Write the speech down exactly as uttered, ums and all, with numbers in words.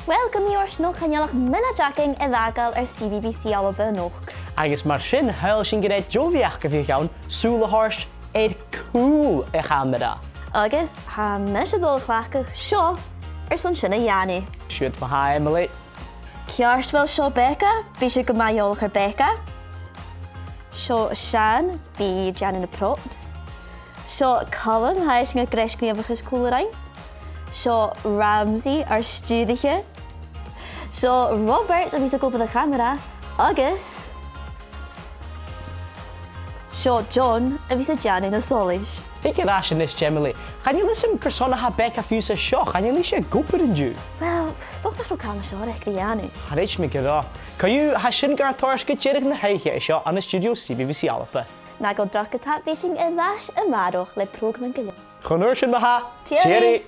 Uill, gu mì-fhortanach, chan eil ach mionaid againn air fhàgail air C B B C Alba a-nochd. Agus mar sin, shaoil sinn gur e deagh bheachd a bhiodh ann sùil a thoirt air cùl a' chamara. Agus tha mise a' dol a chleachdadh seo airson sin a dhèanamh. Siuthad ma-thà, Emily. Ceart, uill, seo Becca. Bidh sibh gu math eòlach air Becca. Seo Sean, bidh e a' dèanamh na props. Seo Calum, tha esan a' greis gnìomhachas còmhla rinn. Seo Ramsay, ar stiùiriche. Seo Robert, a bhios ag obair a' chamara. Agus seo John, a bhios a' dèanamh na solais. Thig air ais a-nis, Emily. Chan eil fhios agam carson a tha Becca fiù 's an seo. Chan eil ise ag obair an-diugh. Uill, 's dòcha nach robh càil nas fheàrr aice ri dhèanamh. Chan fhaic mi gu robh. Co-dhiù, tha sin gar toirt gu deireadh na h-oidhche seo ann an stiùidio C B B C Alba. Na gabh dragh ge-tà, bidh sinn air ais a-màireach le prògraman gu leòr. Chun uair sin ma-thà, tìoraidh. Tìoraidh.